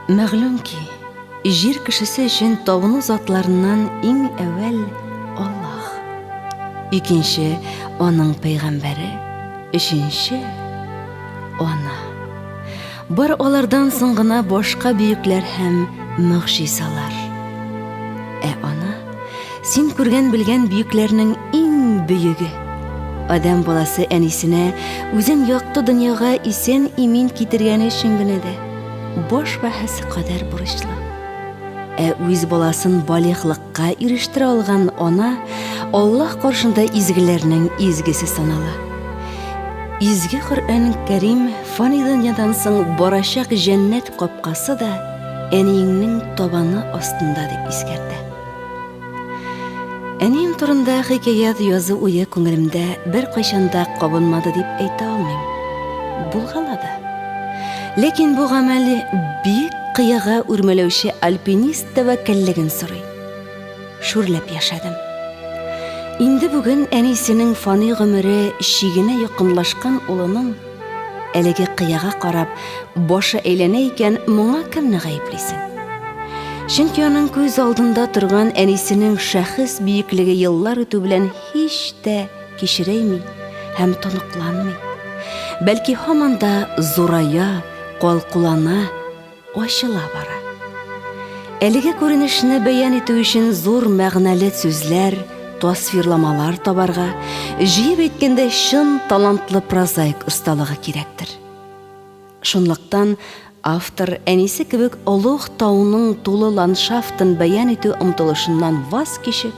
Мәгълүм ки, җир кешесе өчен табыну затларыннан иң әүвәл Аллаһ. Икенче, аның пәйгамбәре, өченче, ана. Бар алардан соң гына башка бөекләр һәм могҗизалар. Ә ана, син күргән-белгән бөекләрнең иң бөеге. Адәм баласы әнисенә үзен якты дөньяга исән-имин китергәне өчен генә дә баш бәһасе кадәр бурычлы. Ә үз баласын балигълыкка ирештерә алган ана Аллаһ каршында изгеләрнең изгесе санала. Изге Коръән Кәрим фани дөньядан соң барачак җәннәт капкасы да әниеңнең табаны астында дип искәртә. Әнием турында хикәят язу уе күңелемдә беркайчан да кабынмады дип әйтә алмыйм. Булгалады. Ләкин бу гамәл биек кыяга үрмәләүче альпинист тәвәккәллеген сорый. Шүрләп яшәдем. Инде бүген әнисенең фани гомере чигенә якынлашкан улының Әлеге кыяга карап, башы әйләнә икән, моңа кемне гаеплисең? Чөнки аның күз алдында торган әнисенең шәхес биеклеге еллар үтү белән һич тә кичерәйми һәм тоныкланмый. Бәлки һаман да зурая, калкулана, ачыла бара. Әлеге күренешне бәян итү өчен зур мәгънәле сүзләр, тасвирламалар табарга, җыеп әйткәндә, чын талантлы прозаик осталыгы кирәктер. Шунлыктан автор әнисе кебек олуг тауның тулы ландшафтын бәян итү омтылышыннан ваз кичеп,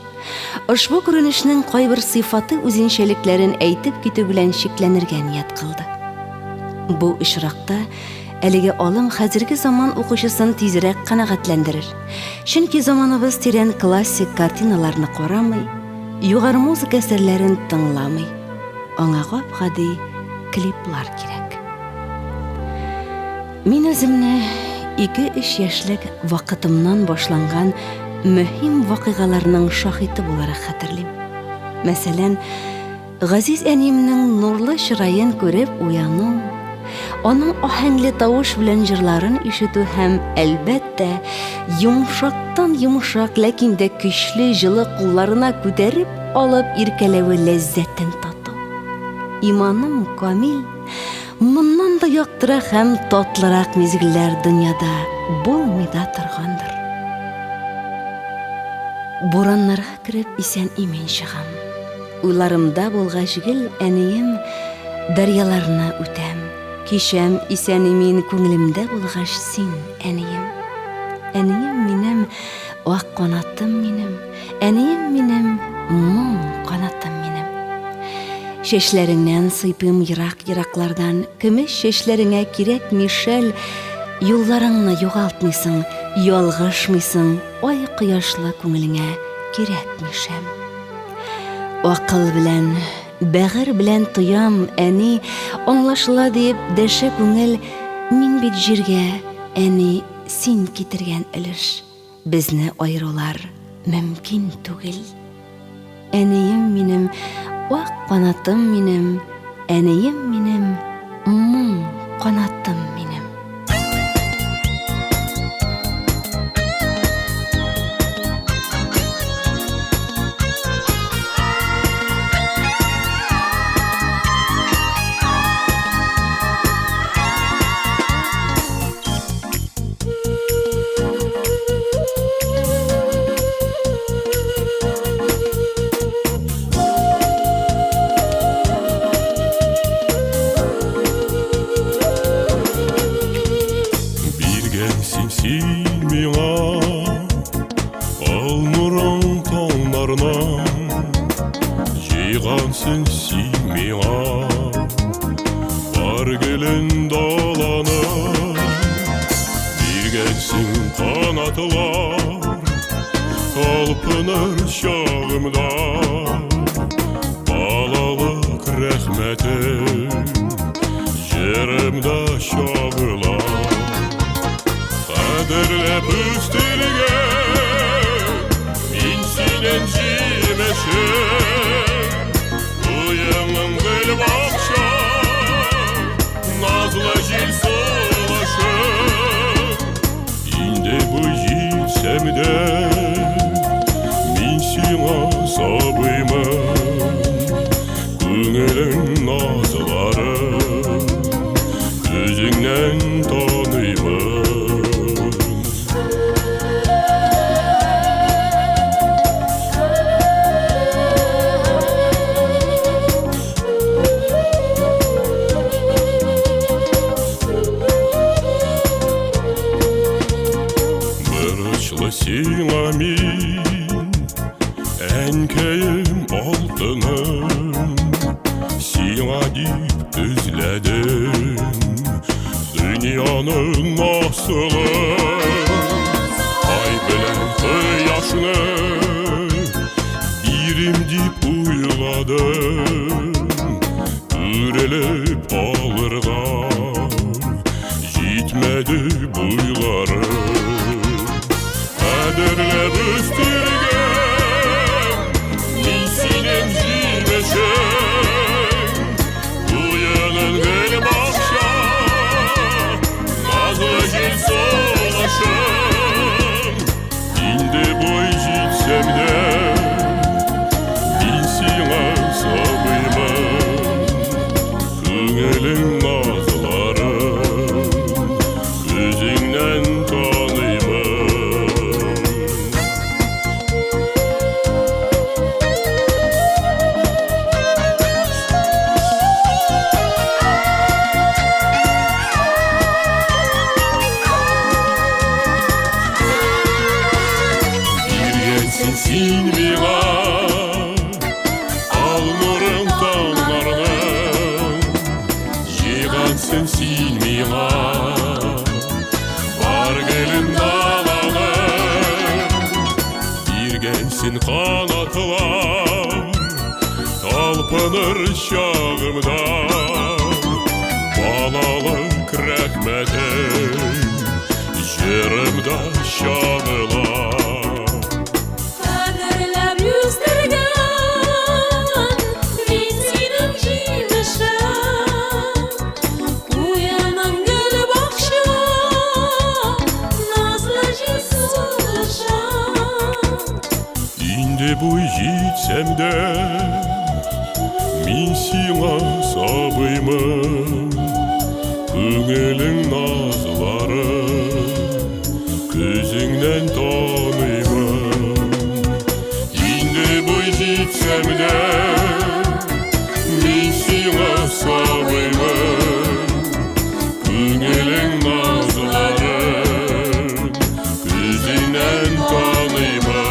ошбу күренешнең кайбер сыйфаты үзенчәлекләрен әйтеп китү белән чикләнергә ният кылды. Бу очракта Әлеге алым хәзерге заман укучысын тизрәк канәгатьләндерер. Чөнки заманыбыз тирән классик картиналарны карамый, югары музыка әсәрләрен тыңламый. Аңа гап-гади клиплар кирәк. Мин үземне ике-өч яшьлек вакытымнан башланган мөһим вакыйгаларның шаһиты буларак хәтерлим. Мәсәлән, Газиз әниемнең нурлы чыраен күреп уяну, аның аһәңле тавыш белән җырларын ишетү һәм, әлбәттә, йомшактан йомшак, ләкин дә көчле җылы кулларына күтәреп алып иркәләве ләззәтен тату. Иманым камил, моннан да яктырак һәм татлырак мизгелләр дөньяда булмый да торгандыр. Бураннарга кереп исән-имин чыгам. Уйларымда булгач гел әнием, Дәрьяларны үтәм, кичәм исән-имин Күңелемдә булгач син, әнием. Әнием минем, ак канатым минем, Әнием минем, моң канатым минем. Чәчләреңнән сыйпыйм ерак-ераклардан, Көмеш чәчләреңә кирәкми шәл, Юлларыңны югалтмыйсың, ялгышмыйсың, Ай кояшлы күңелеңә кирәкми шәм. Акыл белән, бәгырь белән тоям, әни, аңлашыла диеп дәшә күңел, мин бит җиргә, әни, син китергән өлеш, безне аерулар мөмкин түгел. Әнием минем, ак канатым минем, әнием минем, моң канатым минем. Биргәнсең син миңа Ал нурың таңнарның Җыйгансың син миңа Бар гөлен даланың Биргәнсең канатлар Талпыныр чагымда Балалык рәхмәтем Җырымда чагыла Кадерләп үстергән Мин синең җимешең Куеңың гөл бакча Назлы җил сулышың. Әнкәем алтыным, сиңа дип эзләдем Дөньяның асылын. Ай белән кояшны бирим дип уйладым, Үрелеп алырга җитмәде буйларым. Кадерләп үстергән мин синең җимешең, Куенын гөл бакча, назлы җил сулышың. Инде буй җитсәм дә, мин сиңа сабыймын. Күңелең назларын күзеңнән таныймын. Биргәнсең син миңа ал нурың таңнарның, Җыйгансың син миңа бар гөлен даланың. Биргәнсең канатлар талпыныр чагымда, Балалык рәхмәтем җырымда чагыла. Кадерләп үстергән мин синең җимешең, Куеның гөл бакча, назлы җил сулышың. Инде буй җитсәм дә, мин сиңа сабыймын. Күңелең назларын күзеңнән таныймын. Инде буй җитсәм дә, мин сиңа сабыймын. Күңелең назларын күзеңнән таныймын.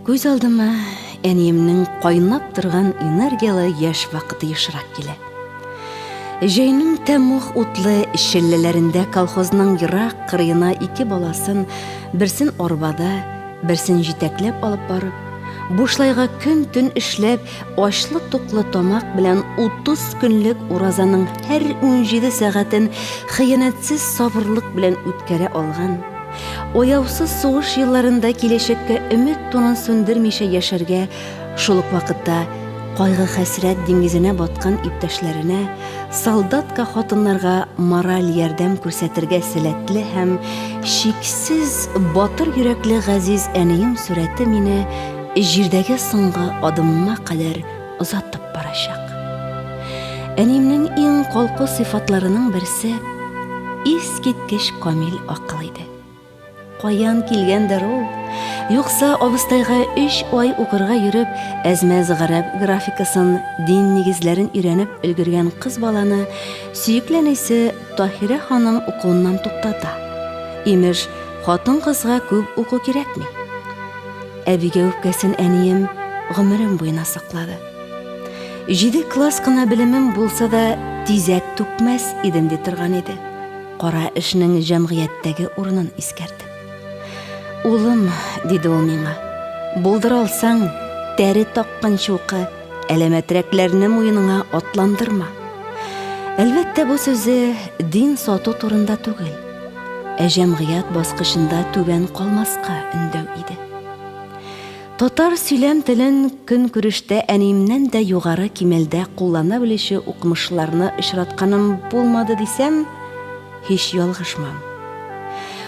Күз алдыма әниемнең кайнап торган энергияле яшь вакыты ешрак килә. Җәйнең тәмуг утлы челләләрендә колхозның ерак кырыена ике баласын, берсен арбада, берсен җитәкләп алып барып, бушлайга көн-төн эшләп, ачлы-туклы тамак белән 30 көнлек уразаның һәр 17 сәгатен хыянәтсез сабырлык белән үткәрә алган, аяусыз сугыш елларында киләчәккә өмет тунын сүндермичә яшәргә, шул ук вакытта кайгы-хәсрәт диңгезенә баткан иптәшләренә, солдатка хатыннарга мораль ярдәм күрсәтергә сәләтле һәм чиксез батыр йөрәкле газиз әнием сурәте мине җирдәге соңгы адымыма кадәр озатып барачак. Әниемнең иң калку сыйфатларының берсе, искиткеч камил акыл иде. Каян килгәндер ул? Юкса абыстайга өч ай укырга йөреп, әзмәз гарәп графикасын, дин нигезләрен өйрәнеп өлгергән кыз баланы сөекле әнисе Таһирә ханым укуыннан туктата. Имеш, хатын-кызга күп уку кирәкми. Әбигә үпкәсен әнием гомерем буена саклады. Җиде класс кына белемем булса да, тизәк түкмәс идем, ди торган иде. Кара эшнең җәмгыятьтәге урынын искәртеп. Улым, диде ул миңа, булдыра алсаң, тәре такканчы укы, әләмәтрәкләрне муеныңа атландырма. Әлбәттә, бу сүзе дин сату турында түгел, ә җәмгыять баскычында түбән калмаска өндәү иде. Татар сөйләм телен көнкүрештә әниемнән дә югары кимәлдә куллана белүче укымышлыларны очратканым булмады дисәм, һич ялгышмам.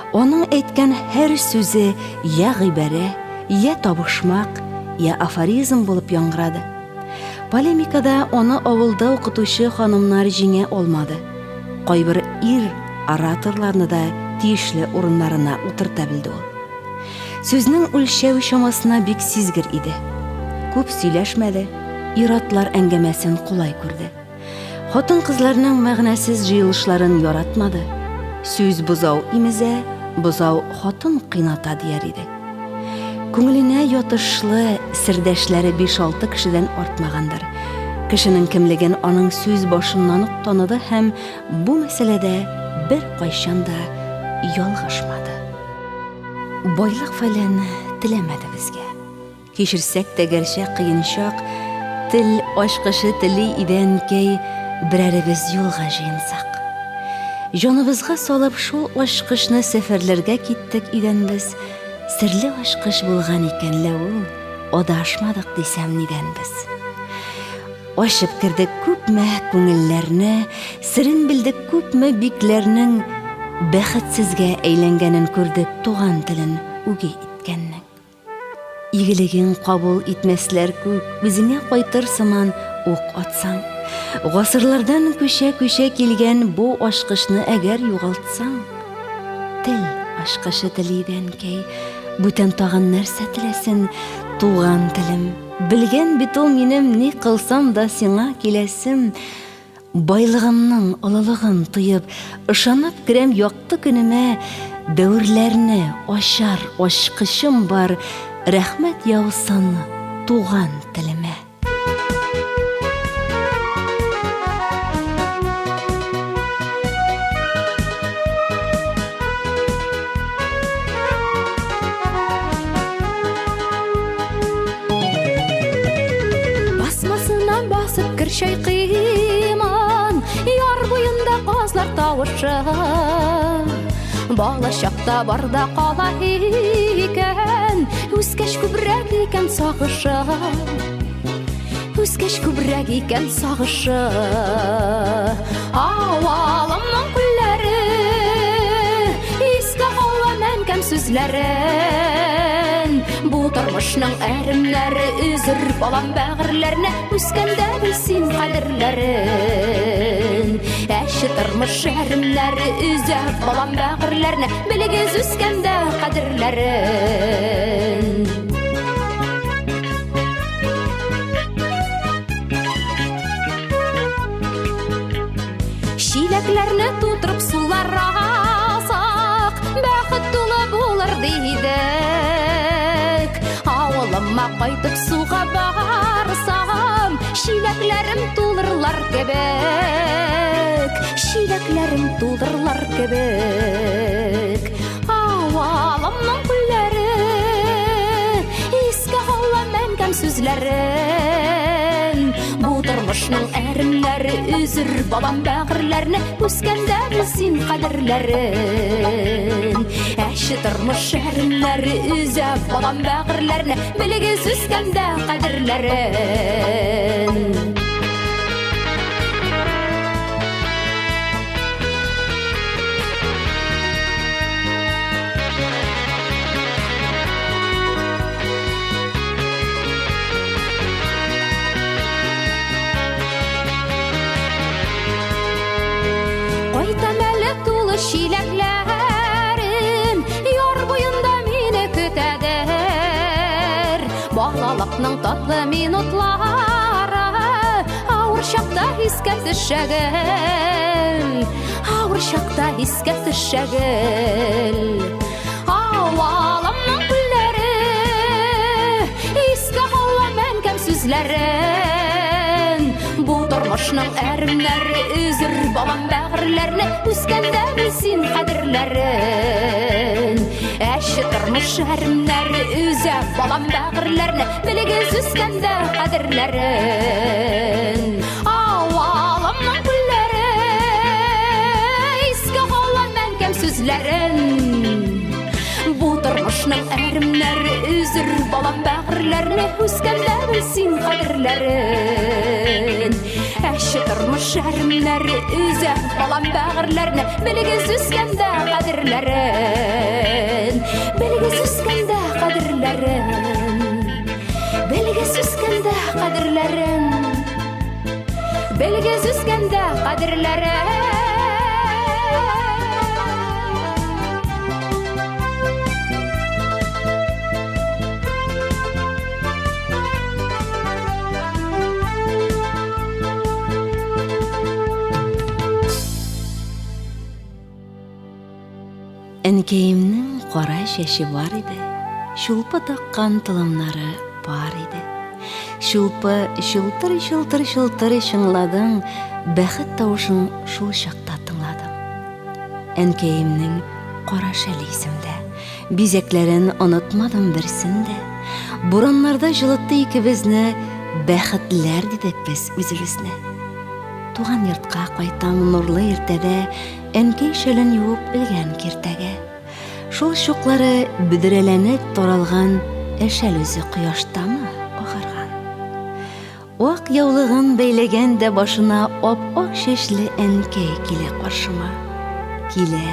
Аның әйткән һәр сүзе я гыйбарә, я табышмак, я афоризм булып яңгырады. Полемикада аны авылда укытучы ханымнар җиңә алмады. Кайбер ир ораторларны да тиешле урыннарына утырта белде ул. Сүзнең үлчәү чамасына бик сизгер иде. Күп сөйләшмәде, ир-атлар әңгәмәсен кулай күрде. Хатын-кызларның мәгънәсез җыелышларын яратмады. Сүз бозау имезә, бозау хатын кыйната дияр иде. Күңеленә ятышлы сердәшләре биш-алты кешедән артмагандыр. Кешенең кемлеген аның сүз башыннан ук таныды һәм бу мәсьәләдә беркайчан да ялгышмады. Байлык-фәлән теләмәде безгә. Кичерсәк тә гәрчә кыен чак, Тел ачкычы тели иде әнкәй, Берәребез юлга җыенсак. Җаныбызга салып шул ачкычны Сәфәрләргә киттек өйдән без. Серле ачкыч булган икән лә ул, Адашмадык дисәм нидән без. Ачып кердек күпме күңелләрне, Серен белдек күпме бикләрнең, Бәхетсезгә әйләнгәнен күрдек Туган телен үги иткәннең. Игелегең кабул итмәсләр күк, Үзеңә кайтыр сыман ук атсаң. Гасырлардан күчә-күчә килгән Бу ачкычны әгәр югалтсаң. Тел ачкычы тели иде әнкәй, Бүтән тагын нәрсә теләсен, Туган телем. Белгән бит ул минем Ни кылсам да сиңа киләсем. Байлыгымның олылыгын тоеп, Ышанып керәм якты көнемә, Дәверләрне ачар ачкычым бар, Рәхмәт яусын туган телемә. Басмасына басып кер чайкыймын, Яр буенда казлар тавышы. Бала чакта барда кала икән, Үскәч күбрәк икән сагышы. Үскәч күбрәк икән сагышы. Авалымның күлләре, Искә алам әнкәм сүзләрен. Бу тормышның әремнәре Өзер балам бәгырьләрне, Үскәндә бел син кадерләрен. Әче тормыш әремнәре Өзә балам бәгырьләрне, Белегез үскәндә кадерләрен. Чиләкләрне тутырып сулар агасак, бәхет тулы булыр дидек. Авылыма кайтып суга барсам, чиләкләрем тулырлар кебек. Чиләкләрем тулырлар кебек. Авылымның күлләре, искә алам әнкәм сүзләрен. Бу тормышның әремнәре өзер бабам бәгырьләрне, үскәндә бел син кадерләрен. Әче тормыш әремнәре өзә бабам бәгырьләрне, белегез үскәндә кадерләрен. Кайтам әле тулы чиләкләрем, яр буенда мине көтәдер. Балалыкның татлы минутлары авыр чакта искә төшә гел. Авыр чакта искә төшә гел. Авалымның күлләре, искә алам әнкәм сүзләрен. Бу тормышның әремнәре өзер бабам бәгырьләрне, үскәндә бел син кадерләрен. Әче тормыш әремнәре өзә балам бәгырьләрне, белегез үскәндә кадерләрен. Авалымның күлләре, искә алам әнкәм сүзләрен. Бу тормышның әремнәре өзер балам бәгырьләрне, үскәндә бел син кадерләрен. Әче Ачы тормыш әремнәре өзә балам бәгырьләрне. Белегез үскәндә кадерләрен. Белегез үскәндә кадерләрен. Белегез үскәндә кадерләрен. Белегез үскәндә кадерләрен. Әнкәемнең кара чәче бар иде, чулпы таккан толымнары бар иде. Чулпы чылтыр-чылтыр чылтыр чыңладың, бәхет тавышын шул чакта тыңладым. Әнкәемнең кара шәле исемдә, Бизәкләрен онытмадым берсен дә. Бураннарда җылытты икебезне, Бәхетләр дидек без үзебезне. Туган йортка кайтам нурлы иртәдә, Әнкәй шәлен юып элгән киртәгә. Шул чуклары бөдрәләнеп таралган, Ә шәл үзе кояштамы агарган? Ак яулыгын бәйләгән дә башына ап-ак чәчле әнкәй килә каршыма. Килә.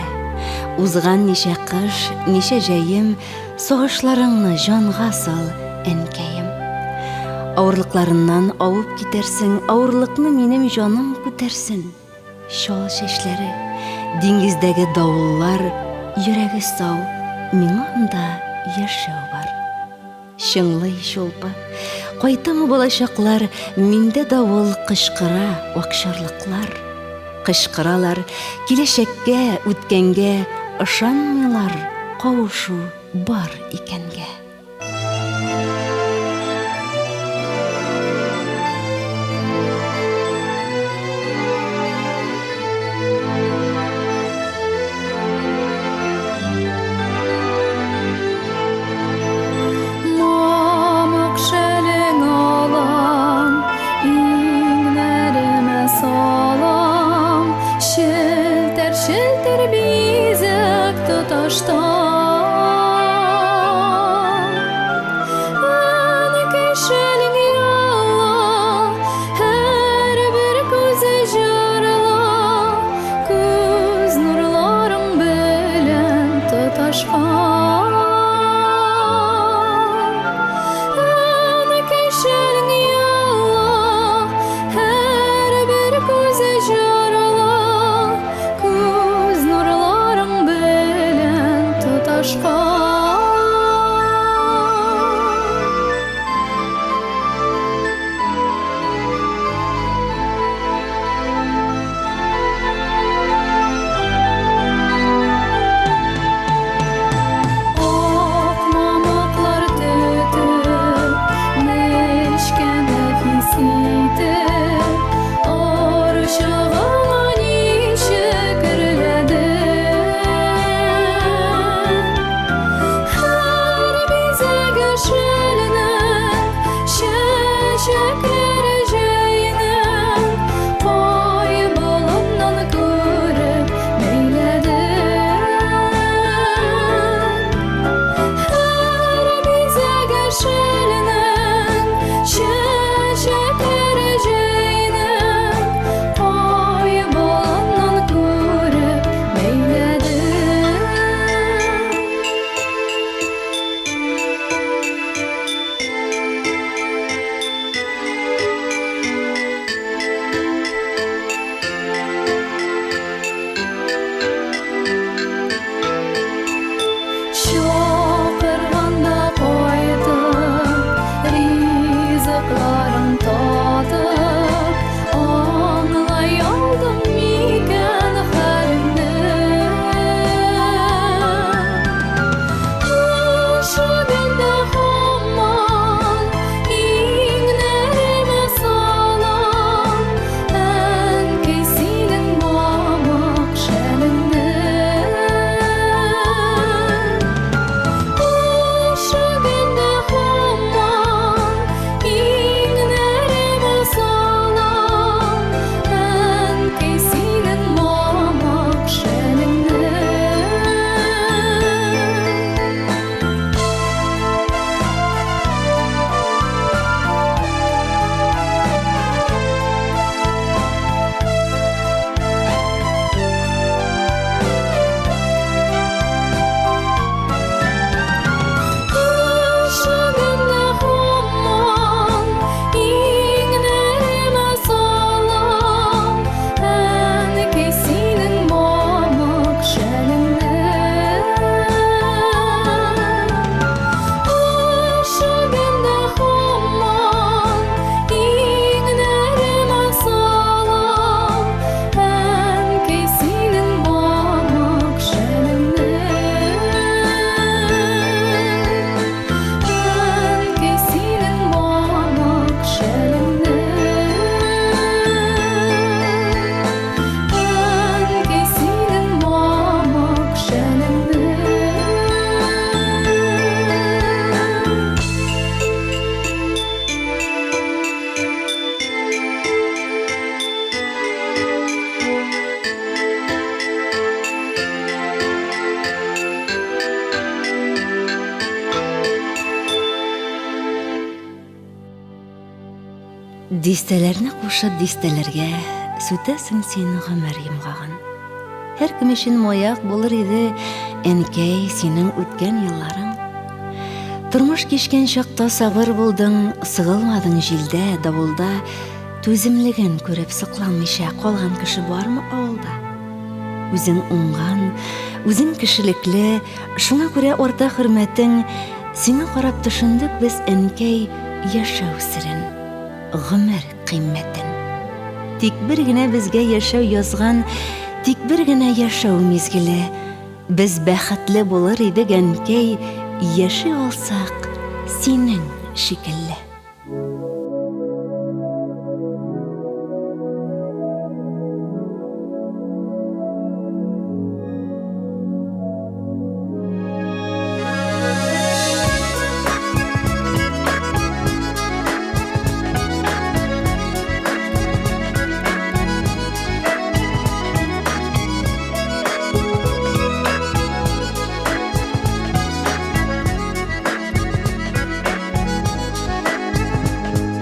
Узган ничә кыш, ничә җәем, сагышларыңны җанга сал, әнкәем. Авырлыкларыннан авып китәрсең, авырлыкны минем җаным күтәрсен. Чал чәчләре, диңгездәге давыллар, йөрәге сау, миңа анда яшәү бар. Чыңлый чулпы. Кайтамы балачаклар, миндә давыл кычкыра, акчарлаклар. Кычкыралар, киләчәккә, үткәнгә ышанмыйлар, кавышу бар икәнгә. Мамык шәлең алам, иңнәремә салам, Челтәр-челтәр бизәк тоташтан. Әнкәй шәлең яла, һәрбер күзе җырла, Күз нурларың белән тоташкан. Әнкәй шәлең яла, һәрбер күзе җырла, Күз нурларың белән тоташкан. Ак мамыклар төтеп, нечкә нәфис итеп, Орчыгыңа ничек эрләдең? Дистәләрне кушып дистәләргә Сүтәсең син гомер йомгагын. Һәркем өчен маяк булыр иде, Әнкәй, синең үткән елларың. Тормыш кичкән чакта сабыр булдың, Сыгылмадың җилдә, давылда, Түземлеген күреп сокланмыйча Калган кеше бармы авылда? Үзең уңган, үзең кешелекле, Шуңа күрә арта хөрмәтең, Сиңа карап төшендек без, әнкәй, Яшәү серен, гомер кыйммәтен. Тик бер генә безгә яшәү язган, Тик бер генә яшәү мизгеле. Без бәхетле булыр идек, әнкәй, Яши алсак синең шикелле.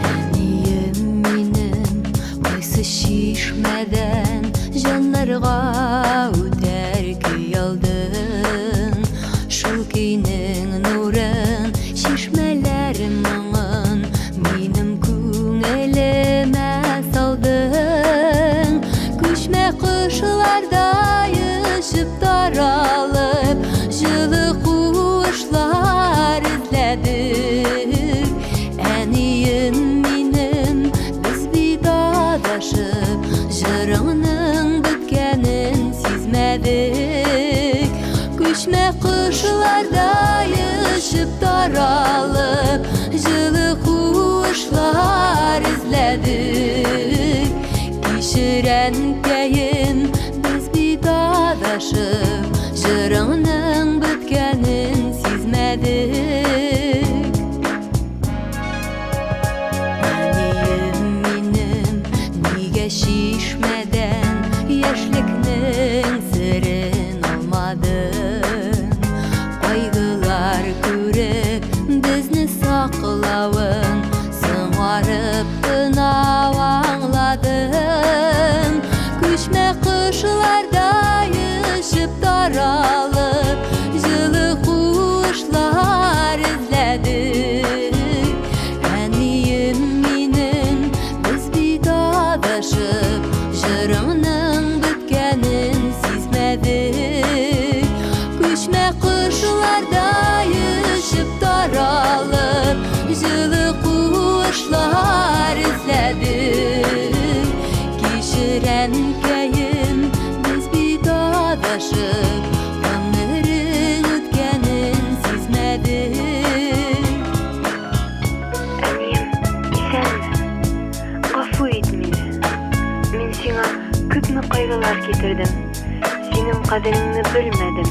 Әнием минем кайсы чишмәдән җаннарга үтәр көй алдың? Шул көйнең нурын, чишмәләр моңын минем күңелемә салдың. Күчмә кошлардай очып таралып, җылы куышлар эзләдек. Әнием минем, без бит адашып, җырыңның беткәнен сизмәдек. Күчмә кошлардай очып таралып, җылы куышлар эзләдек. Кичер, әнкәем, без бит адашып, җырыңның беткәнен сизмәдек. Әнием минем, нигә чишмәдән яшьлекнең серен алмадың? Кайгылар күреп, безне саклавын соңарып кына аңладым. Күчмә кошлардай очып таралып, җылы куышлар эзләдек. Әнием минем, без бит адашып, җырыңның беткәнен сизмәдек. Күчмә кошлардай очып таралып, җылы куышлар эзләдек. Кичер, әнкәем, без бит адашып, гомерең үткәнен сизмәдек. Әнием, исәнме? Гафу ит мине. Мин сиңа күпме кайгылар китердем. Синең кадереңне белмәдем.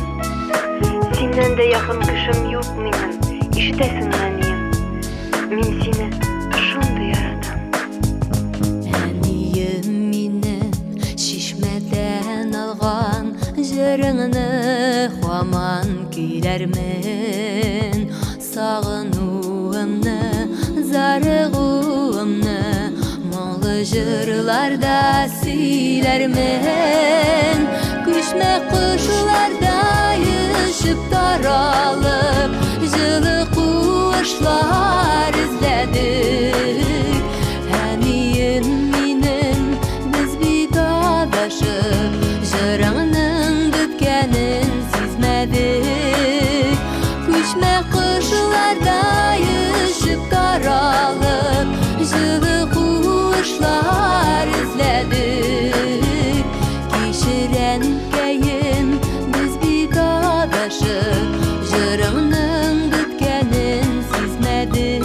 Синнән дә якын кешем юк минем. Ишетәсеңме, әнием? Мин сине шундый яратам. Әнием минем, чишмәдән алган җырыңны һаман көйләрмен. Сагынуымны, зарыгуымны моңлы җырларда сөйләрмен. Күчмә кошлардай очып таралып, җылы куышлар эзләдек. Әнием минем, без бит адашып, җырыңның беткәнен сизмәдек. Күчмә кошлардай очып таралып, җылы куышлар эзләдек. Кичер, әнкәем, без бит адашып, җырыңның беткәнен сизмәдек.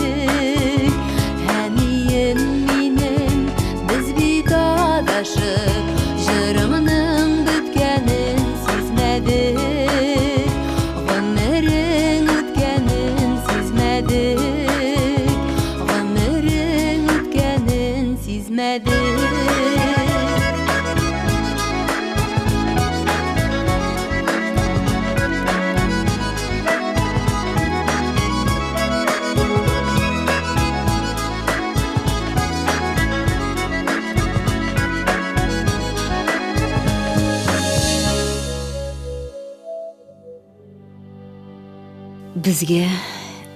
Безгә,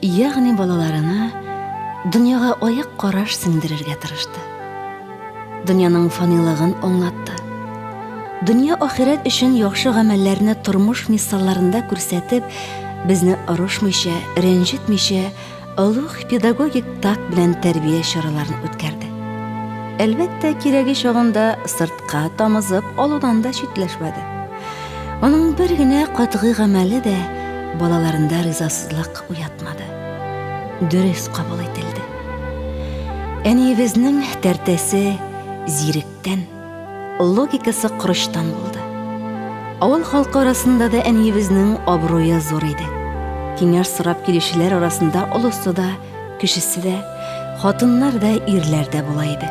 ягъни балаларына, дөньяга аек караш сеңдерергә тырышты. Дөньяның фанилыгын аңлатты. Дөнья ахирәт өчен яхшы гамәлләрне тормыш мисалларында күрсәтеп, безне орышмыйча, рәнҗетмичә, олуг педагогик такт белән тәрбия чараларын үткәрде. Әлбәттә, кирәге чагында сыртка тамызып алудан да читләшмәде. Аның бер генә катгый гамәле дә балаларында ризасызлык уятмады. Дөрес кабул ителде. Әниебезнең тәртәсе зиректән, логикасы корычтан булды. Авыл халкы арасында да әниебезнең абруе зур иде. Киңәш сорап килүчеләр арасында олысы да, кечесе дә, хатыннар да, ирләр дә була иде.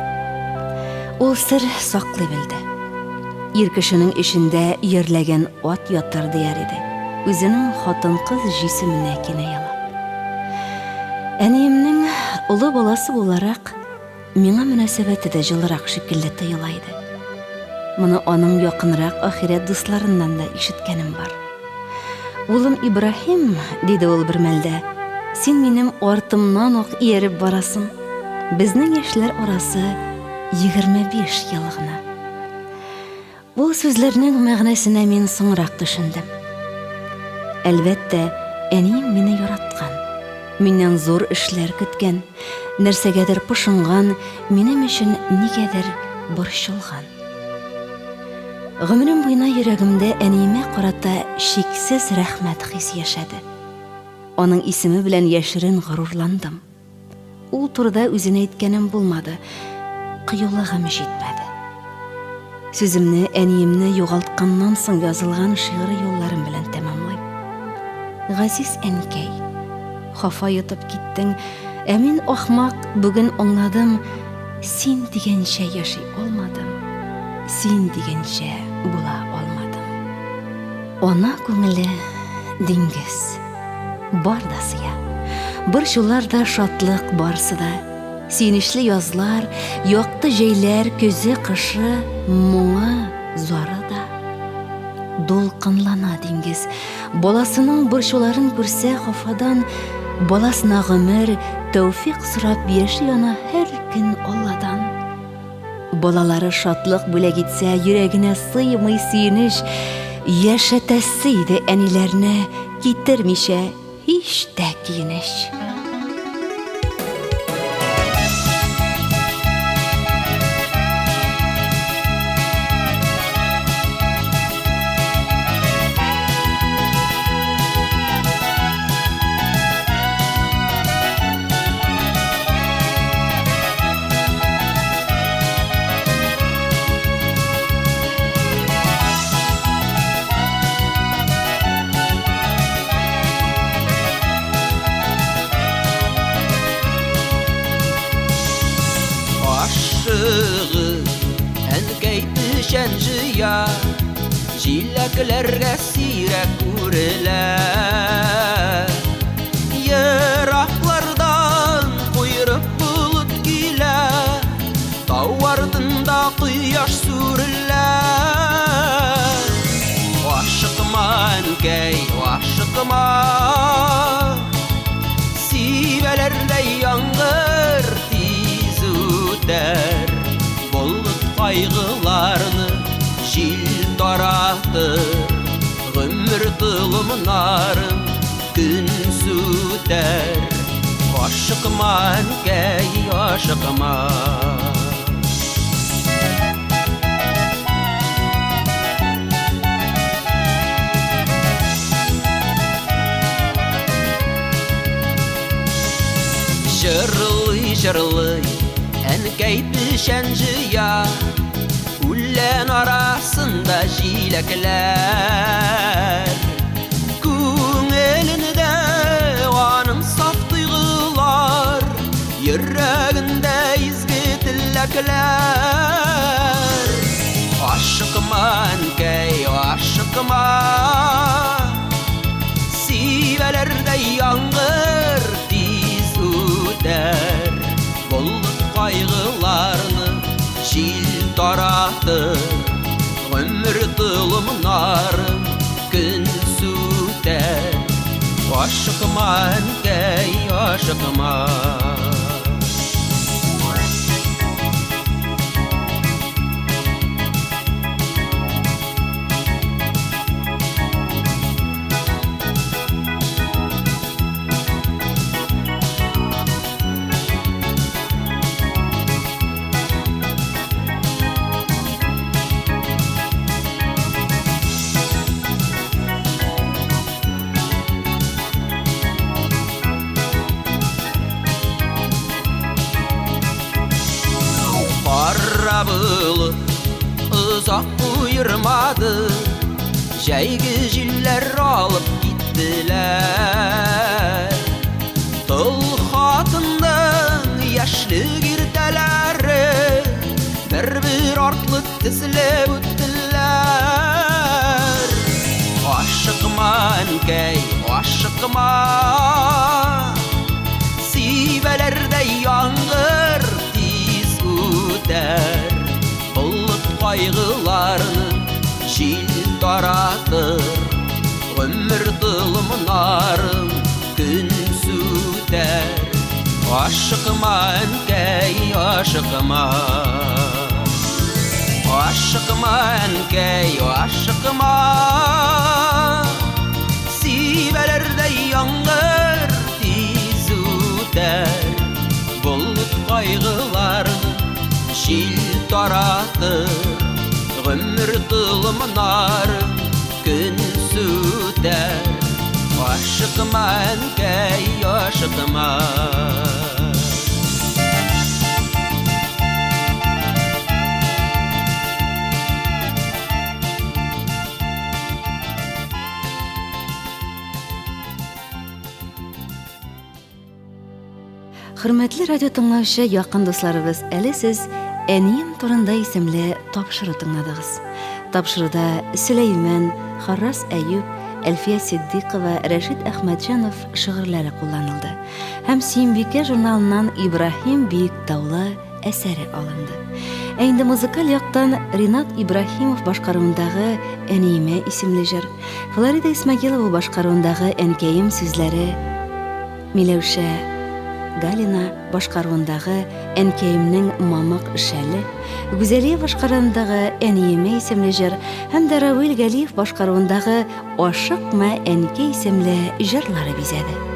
Ул сер саклый белде. Ир кешенең эчендә йөрләгән ат ятыр дияр иде, үзенең хатын-кыз җисеменә кинаялап. Әниемнең олы баласы буларак, миңа мөнәсәбәте дә җылырак шикелле тоела иде. Моны аның якынрак ахирәт дусларыннан да ишеткәнем бар. Улым Ибраһим, диде ул бер мәлдә, син минем артымнан ук ияреп барасың. Безнең яшьләр арасы 25 ел гына. Ул сүзләрнең мәгънәсенә мин соңрак төшендем. Әлбәттә, әнием мине яраткан, миннән зур эшләр көткән, нәрсәгәдер пошынган, минем өчен нигәдер борчылган. Гомерем буена йөрәгемдә әниемә карата чиксез рәхмәт хисе яшәде. Аның исеме белән яшерен горурландым. Ул турыда үзенә әйткәнем булмады, кыюлыгым җитмәде. Сүземне әниемне югалтканнан соң язылган шигъри юлларым белән тәмамлыйм. Газиз әнкәй, хафа йотып киттең, ә мин ахмак, бүген аңладым, син дигәнчә яши алмадым, син дигәнчә була алмадым. Ана күңеле диңгез. Бар да сыя. Борчулар да, шатлык барсы да. Сөенечле язлар, якты җәйләр, көзе, кышы, моңы, зары да. Дулкынлана диңгез. Баласының борчуларын күрсә, хафадан баласына гомер, тәүфик сорап яши ана һәр көн Алладан. Балалары шатлык бүләк итсә, йөрәгенә сыймый сөенеч, яшәтәсе иде әниләрне, китермичә һич тә киенеч. Ашыгып, әнкәй печән җыя, Җиләкләргә сирәк күрелә. Ераклардан куерып болыт килә, Тау артында кояш сүрелә. Ашыкма, әнкәй, ашыкма, Сибәләрдәй яңгыр тиз үтәр. Болыт кайгыларны җил таратыр, Гомер толымнарын көн сүтәр. Ашыкма, әнкәй, ашыкма. Җырлый-җырлый, әнкәй печән җыя, Үлән арасында җиләкләр. Күңелендә аның саф тойгылар, Йөрәгендә изге теләкләр. Ашыкма, әнкәй, ашыкма, Сибәләрдәй яңгыр тиз үтәр. Болыт кайгыларны җил таратыр, Гомер толымнарын көн сүтәр. Ашыкма, әнкәй, ашыкма. Кара болыт озак куермады, Җәйге җилләр алып киттеләр. Тол хатынның яшьлек иртәләре Бер-бер артлы тезелеп үттеләр. Ашыкма, әнкәй, ашыкма. Сибәләрдәй яңгыр тиз үтәр. Болыт кайгыларны җил таратыр. Гомер толымнарын көн сүтәр. Ашыкма, әнкәй, ашыкма. Ашыкма, әнкәй, ашыкма. Сибәләрдәй яңгыр тиз үтәр. Болыт кайгыларны җил таратыр. Гомер толымнарын көн сүтәр. Ашыкма, әнкәй, ашыкма. Хөрмәтле радио тыңлаучы якын дусларыбыз, әле сез Әнием турында исемле тапшыру тыңладыгыз. Тапшыруда Сөләймән, Харрас Әюп, Әлфия Сиддикова, Рәшит Әхмәтҗанов шигырьләре кулланылды. Һәм Сөембикә журналыннан Ибраһим Биектаулы әсәре алынды. Ә инде музыкаль яктан Ринат Ибраһимов башкаруындагы Әниемә исемле җыр, Флорида Исмагилова башкаруындагы Әнкәем сүзләре, Миләүшә Галина башкаруындагы Әнкәемнең мамык шәле, Гүзәлия башкаруындагы Әниемә исемле җыр һәм дә Равил Галиев башкаруындагы Ашыкма, әнкәй исемле җырлары бизәде.